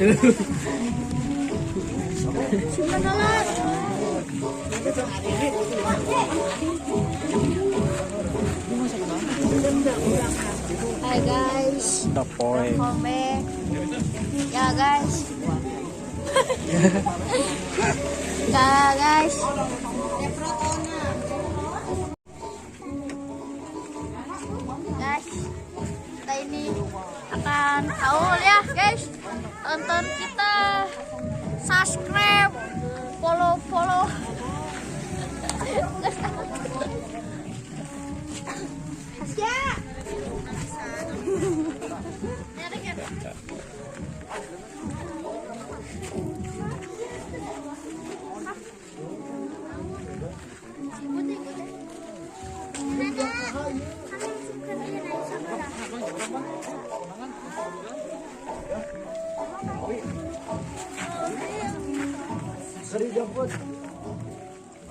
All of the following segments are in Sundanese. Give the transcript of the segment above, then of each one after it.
Simpan alat. Hai guys. The point. Welcome back. Ya guys. Ya guys. Guys, kita ini akan haul ya guys. Tonton kita, subscribe, follow follow. Ya.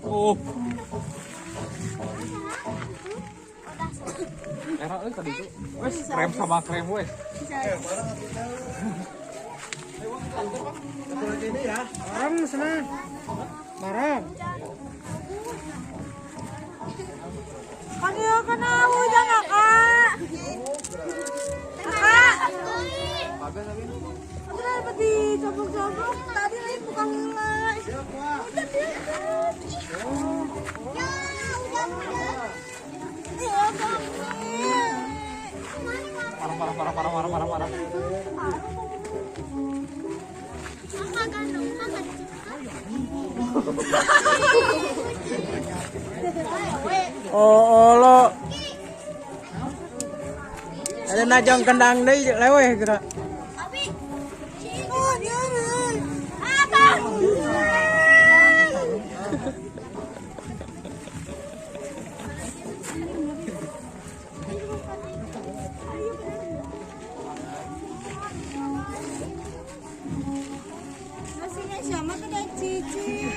Oh. Era euy tadi itu. Wes krem sama krem wes. Barang sana. Barang. Aduh, kena hujan kak. Kakak. Aku dapat dicobok-cobok. Tadi lain bukan nilai. Udah dia. Ya, udah udah. Ya, Parah parah parah parah parah parah parah. Kakak gandong, kakak. Oh, lo. Ada najong kendang deui leweh geura. Oh, dia. Abang. Nasinya siapa tuh dan cici?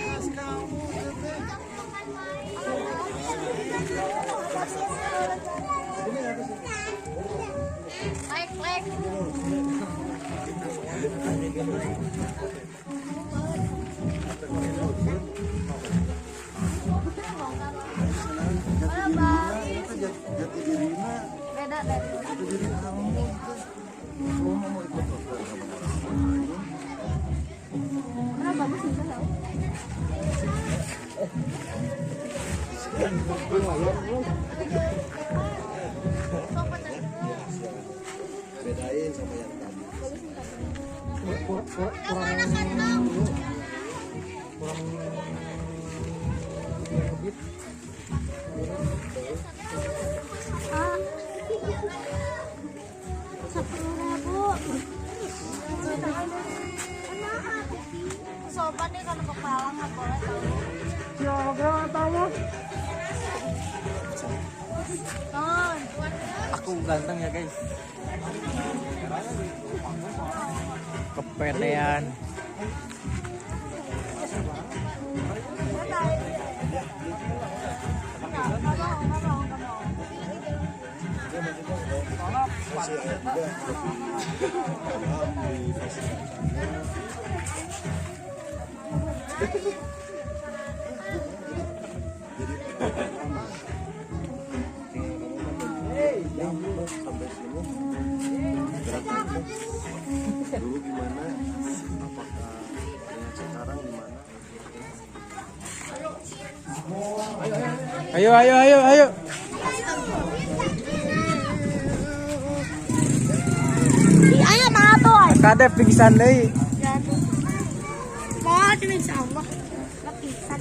Like, like. Beda dari mana bagus itu tau. Bedain sama yang tadi. Kurang lebih. 10.000. Sopan nih kalau kepala nggak boleh tahu. Ton. Aku ganteng ya guys. Kepedean. Sampai sini gerakannya dulu gimana, apakah dengan sekarang gimana? Ayo ayo ayo ayo. Ayo mana tuh? Kade pingsan deui. Mau insyaallah. Pingsan.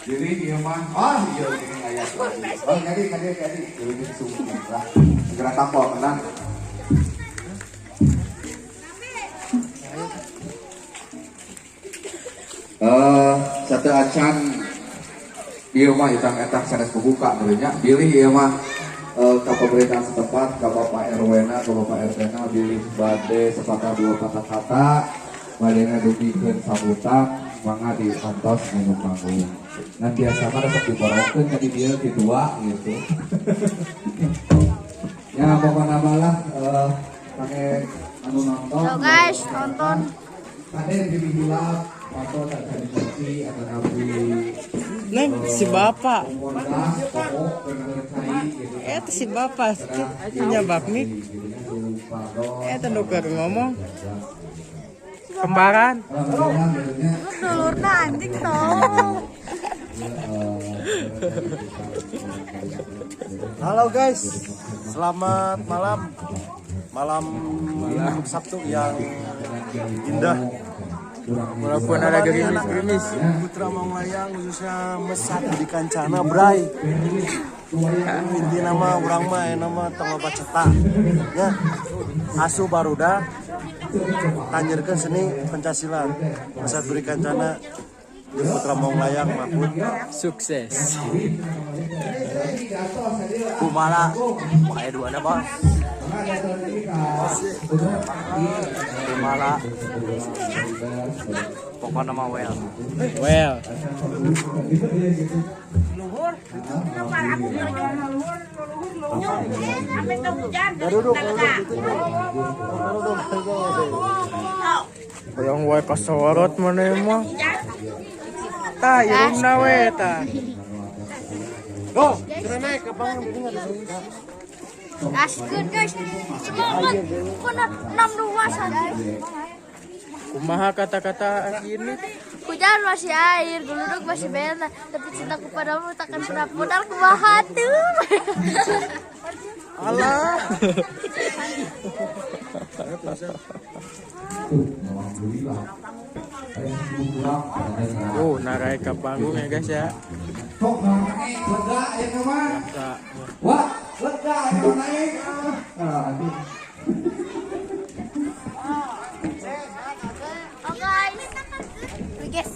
Jadi iya mah, ah iya ini ayat. Oh jadi jadi jadi jadi sungguh lah. Segera tampol menang. Satu acan ieu mah hitang etang sanes buka nya bilih ieu mah ka pemerintahan setempat, ka Bapak RW na, ka Bapak RT na bilih bade sepatah dua patah kata Bade ngadugikeun sambutan mangga diantos menu panggung. Nah biasa mah resep diborongkeun ka di dieu ti dua gitu. Ya pokokna mah lah pake anu nonton. So guys, tonton. Kade bibi hilap atau tak jadi kopi atau nabi. Neng si bapak. Kompor gas, pokok, bener-bener cai gitu. Eta si bapak punya bakmi. Eta nu keur ngomong. Kembaran. Alhamdulillah gitu nya. Dulurna anjing tau. Halo guys, selamat malam. Malam Sabtu yang indah. Walaupun ada gerimis-gerimis. Putra Manglayang khususnya Mesat di Kancana Bray. Inti nama urang mah aya nama tong loba cetak. Ya. Asu barudak tanjerkeun seni Pancasila. Mesat Budi Kancana di Putra Manglayang Mahfud. Sukses. Kumala, pakai dua na bos. Kumala, pokoknya mah well. Well. Hoyong wae kasorot maneh mah. Tah irungna we tah. Oh, sudah naik ke bangun ini nggak ada. Gaskeun guys. Semangat. Pokoknya 6-2 saja. Kumaha kata-kata gini? Hujan masih air, geluduk masih bena, tapi cintaku padamu takkan pernah pudar kumaha tuh. Alah. Oh, narai ke panggung ya guys ya. Kok naik lega ya kawan? Wah, lega ya naik. Ah, aduh. Oh guys. Guys.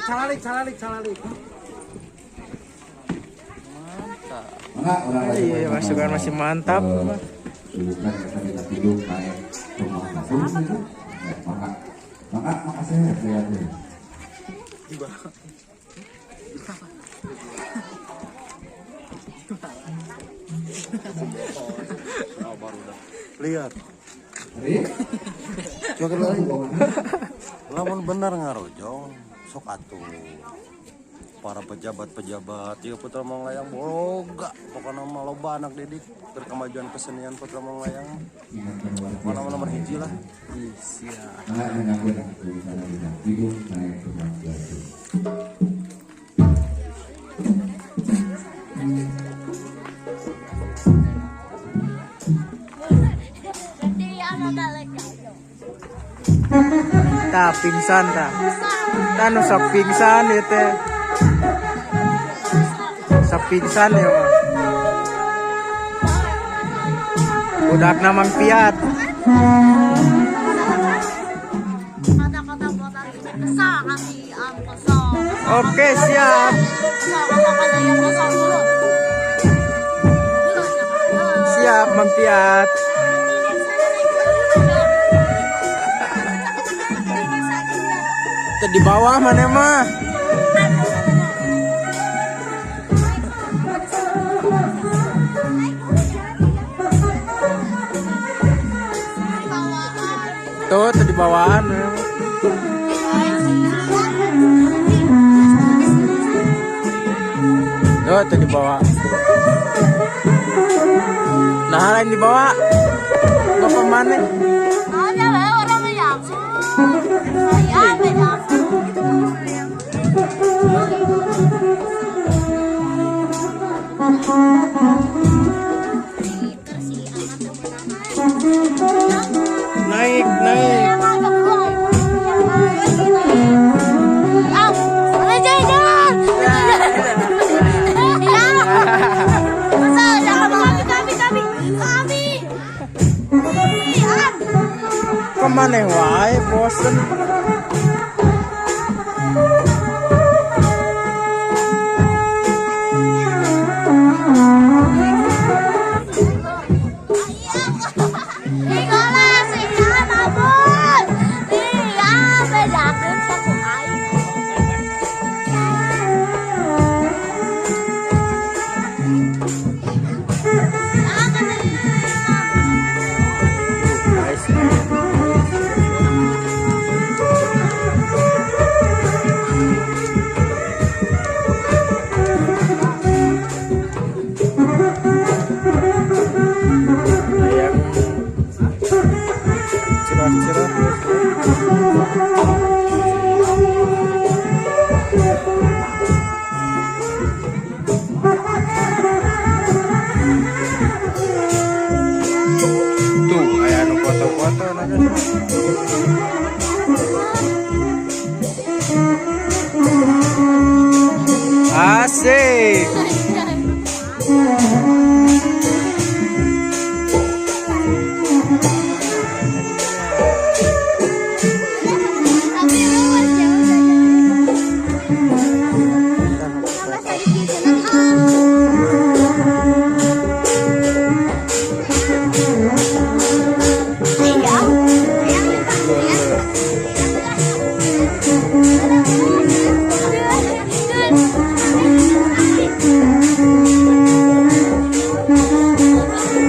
Calalik, calalik, calalik. Iya, masukan masih mantap. Lihat. Lamun bener ngarojong sok atuh. Para pejabat-pejabat ya Putra Manglayang boga pokoknya mah loba anak didik berkemajuan kesenian Putra Manglayang mana nomor hiji lah. Siap. Tah pingsan tah. Tah nu sok pingsan ieu teh. Sok pingsan ya mah. Budakna Mang Piat. Oke, siap. Siap Mang Piat. Di bawah mana mah? Tuh, tuh di bawahan. Tuh, tuh di bawah. Nah, lain di bawah. Bapak mana? Naik, naik. Kemana wae bosen. Tuh, aya nu foto-foto na guys. Asik. Tapi luas ya udah. Apa tadi kita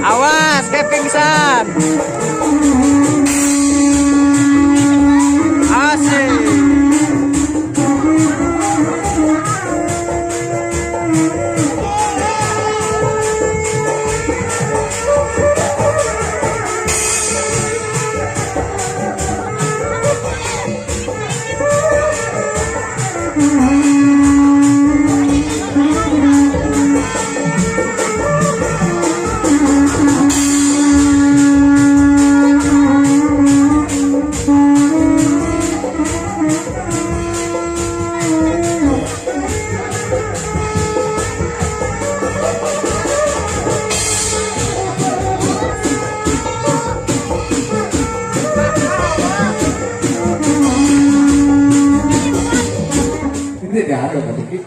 Awas, kayak pingsan. Asik. Ini tidak ada kata Ki.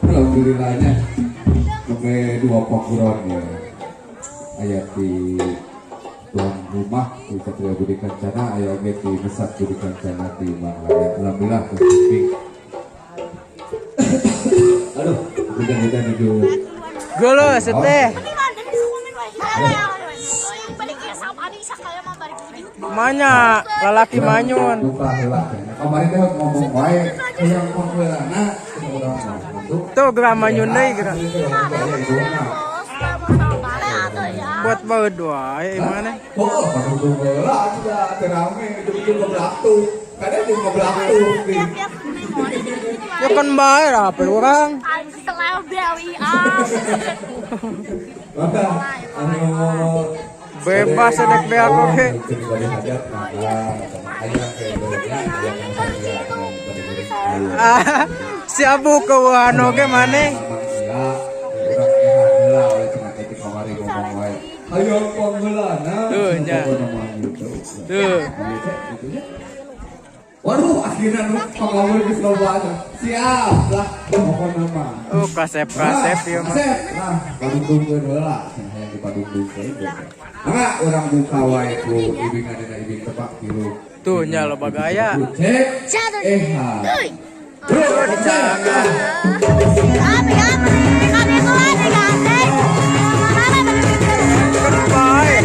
Alhamdulillahnya sampai dua pokuron ya. Aya di tuan rumah di Satria Budi Kencana, aya oge di Mesat Budi Kencana di Manglayang. Alhamdulillah tercukupi. Aduh, hujan-hujan itu. Geuleuh seteh. Manya lalaki manyun. Lupa heula. Kemarin teh ngomong wae, hayang pangheulana urang mah gitu. Tuh geura manyun deui geura. Buat baeud wae mana? Oh, padudung heula sudah teu rame, ujung-ujung ngeblaktuk. Kadang jeung ngeblaktuk. Ya kan bae lah apa urang. Maka anu Bebas edek beak oge. Ah, si Abu keueuhan oge maneh. Tuh, nya. Tuh. Waduh, akhirnya nu pangawur geus loba atuh. Siap lah, pokona mah. Oh, kasep-kasep ieu mah. Kasep. Nah, padungdungkeun heula, cenah hayang dipadungdungkeun. Mangga urang buka wae ku ibing adina ibing tepak tilu. Tuh nya loba gaya. Cek. Eh. Tuh dicangan. Kan bae.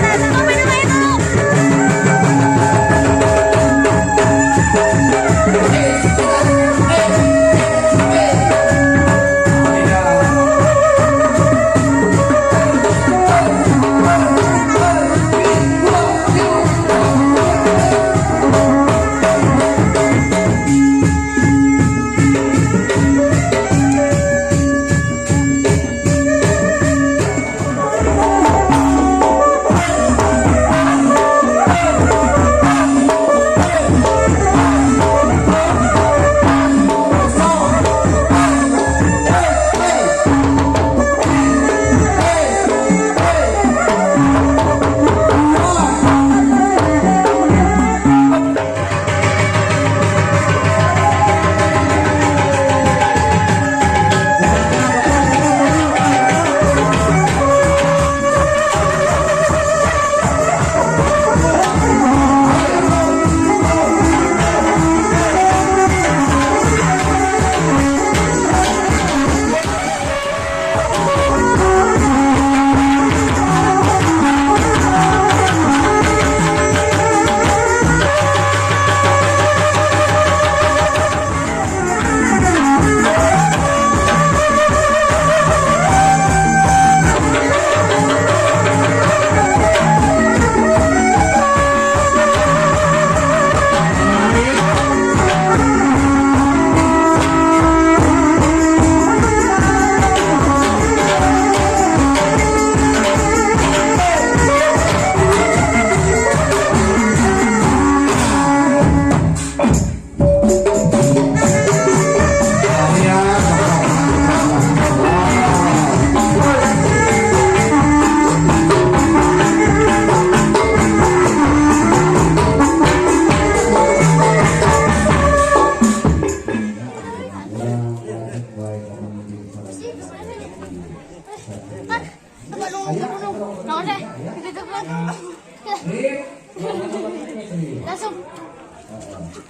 Asup.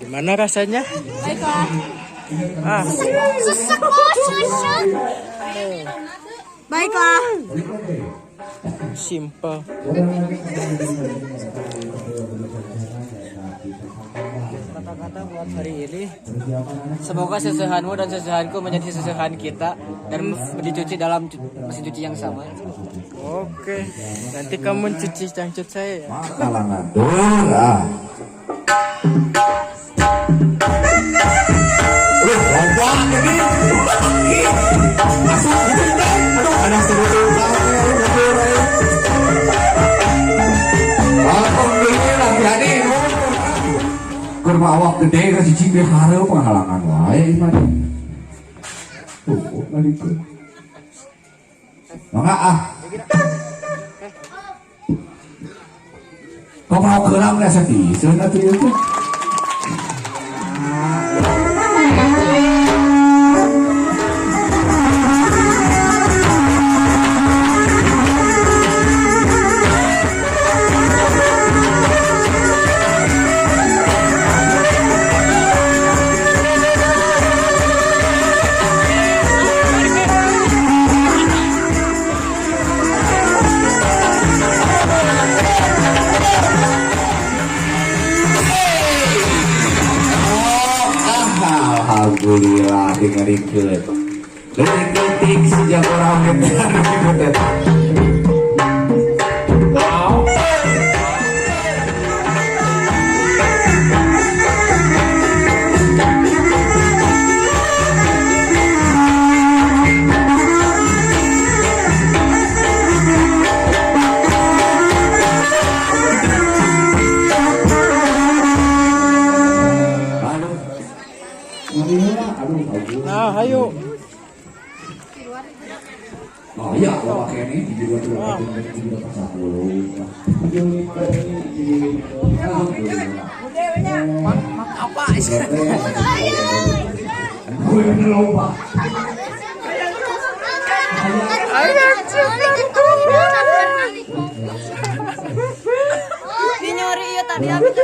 Gimana rasanya? Baiklah. Ah, Sesek bos, sesek. Baiklah. Simple. Kata-kata buat hari ini, semoga sesehanmu dan sesehanku menjadi sesehan kita dan dicuci dalam mesin cuci yang sama. Oke. Nanti kamu cuci cangcut saya ya. Kalangan Dora. Lompat ini. Asup gitu teh. Aduh, ada seru Alhamdulillah jadi kurma awak gede kan cicing di hareup penghalangan wae mah. Tuh, ngalikeun. Mangga ah. Kok mau kelam rasa diesel atuh ieu teh? Alhamdulillah dengarikeun. Leutik-leutik sejak orang teh. Aduh. Aduh, aduh. Nah, ayo. Oh iya, kalau pakai ini di dua dua tujuh dua sepuluh. Apa? Gue lupa. Dinyori iya tadi habis.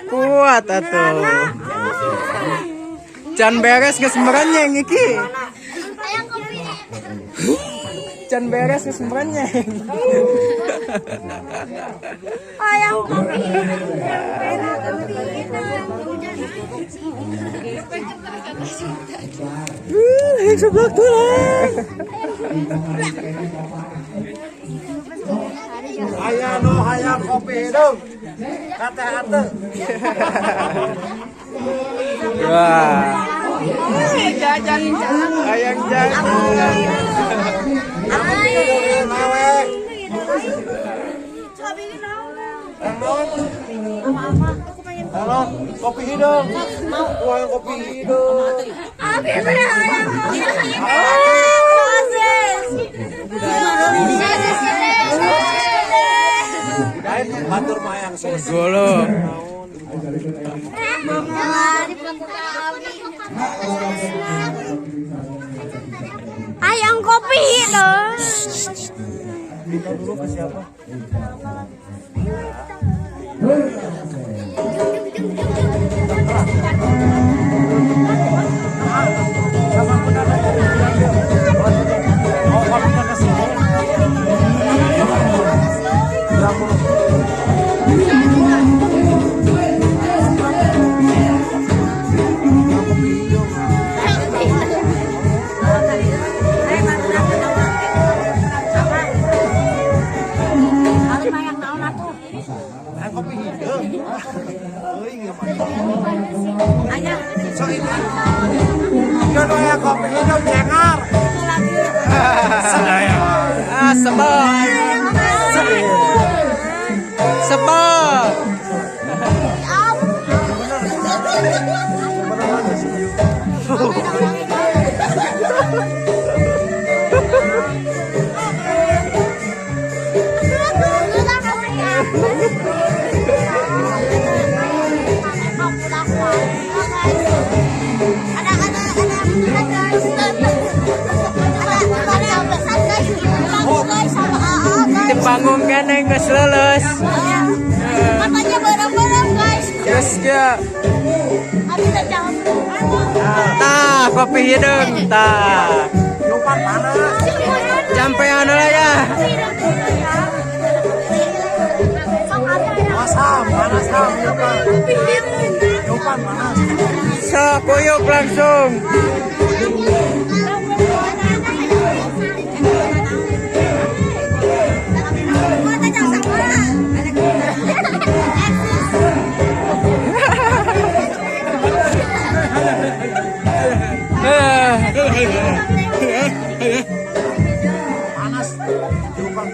Kuat atuh. Can beres geus merenyeng iki. Can beres geus merenyeng. Ayam kopi. Seblak tulang. Aya nu hayang kopi hidung. Kate hate. Wah. Ayang jajan. Halo, kopi hidung. Wah, kopi hidung. Batur mah yang sos. Golo. Ayam kopi hidung. Minta dulu ke siapa? Oh, kopinya ke sini. Kopi hidung. So ini. Yo kopi hidung cengar. Ah, sebel. Sebel. Ada. keneh geus leuleus. Matanya bareng-bareng, guys. Geus ya. Abi teh jangan. Tah, kopi hideung tah. Lupa panas. Campean lah ya. Panas ham, panas ham. Lupa panas. Sok kuyup langsung. Eh, Panas. Lupa.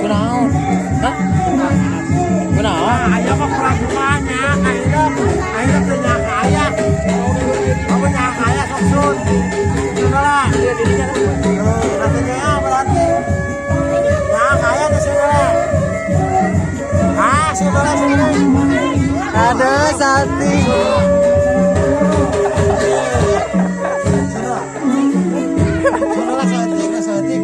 Kunaon? Hah? Kunaon? Ayah mah kurang sukanya, akhirnya akhirnya teh nyaka ayah. Kamu nyaka ayah sok sun. Sudah lah. Nanti nya berarti. Nyaka ayah teh sudah lah. Ah, sudah lah, sudah lah. Ada sati. Sudah. Sudah lah saeutik, saeutik.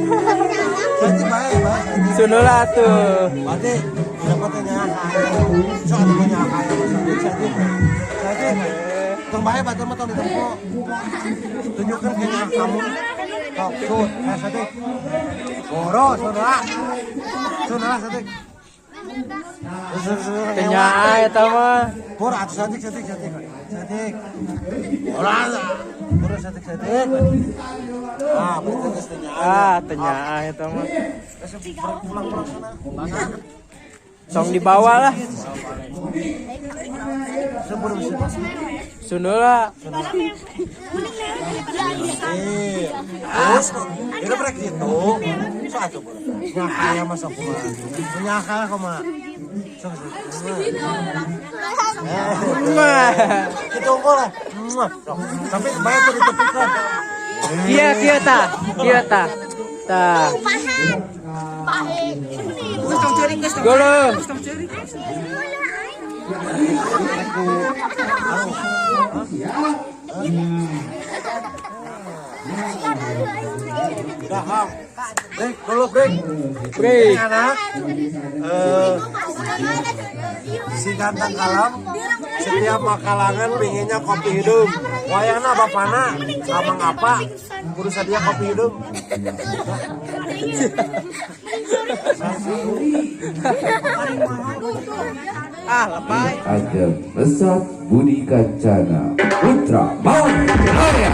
Saeutik bae, bae saeutik. Sunula tuh. Berarti dapat nyaka ayah. Sok atuh mah nyaka ayah mah saeutik, saeutik. Saeutik. Tong bae batur mah tong ditempo. Tunjukkan ke nyaka kamu. Sok, sun, eh saeutik. Boro, sunula. Sunula saeutik. Kenyaa eta mah. Boro atuh saeutik, saeutik, saeutik. Saeutik. Boro, boro saeutik, saeutik. Ah, berarti geus teu nyaah. Ah, teu nyaah eta mah. Pulang-pulang sana. Song dibawa lah. Sebelum Sunula. Eh, terus itu mereka gitu. So atuh boro. Nyakaya mah sok kumaha. Nyakaya kumaha. Sok sok. Wah. Kita unggul lah. Muah. Sok. Tapi bae tuh ditepikan. Kieu kieu tah. Kieu tah. Tah. Golo. Udah, Ham. Break dulu, break. Break. Ini anak si ganteng kalam setiap makalangan pinginnya kopi hidung. Wayangna bapana sama ngapa kudu sadia kopi hidung. Ah, lebay. Ada Mesat Budi Kancana Putra Mang Arya.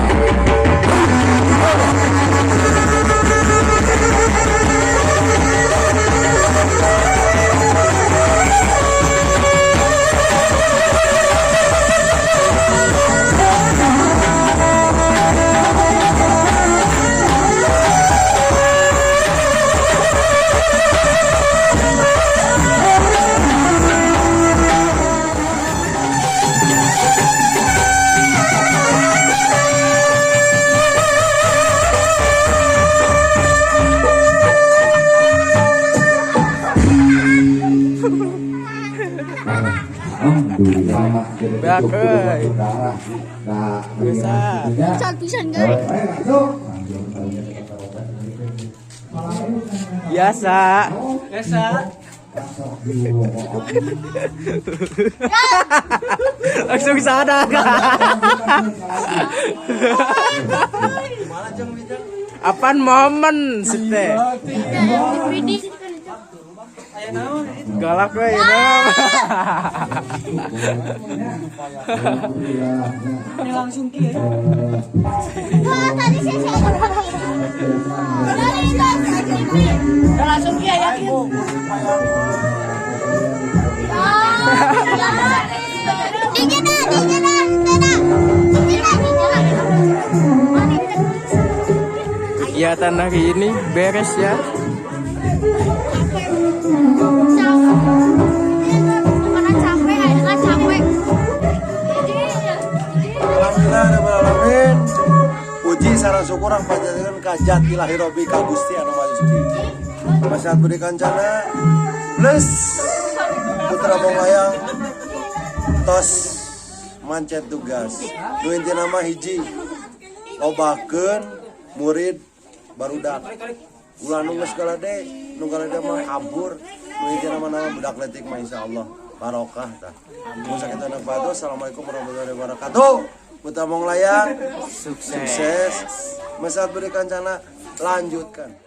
Alhamdulillah. Beak euy. Nah, Bisa. Pisan pisan guys. Biasa. Biasa. Langsung sadar. Apaan momen sih teh? Galak we ya. Ini langsung kieu. Tadi saya Udah langsung kieu ya. Dingin dah, dingin dah, dah. Dingin dah, dingin dah. Kegiatan hari ini beres ya. Capek. Karena capek, akhirnya capek. Alhamdulillah rabbil alamin. Puji sareng syukur ang panjenengan ka Jati Lahir Robi ka Gusti anu Maha Suci. Mesat Budi Kancana plus Putra Monglayang tos mancet tugas. Nu intina mah hiji, lobakeun murid barudak. Ulah nu geus galade, nu galade mah kabur. Nu intina mah nama budak leutik mah insyaallah barokah tah. Mun sakitu anak batu. Assalamualaikum warahmatullahi wabarakatuh. Putra Monglayang Sukses. Sukses. Mesat Budi Kancana lanjutkan.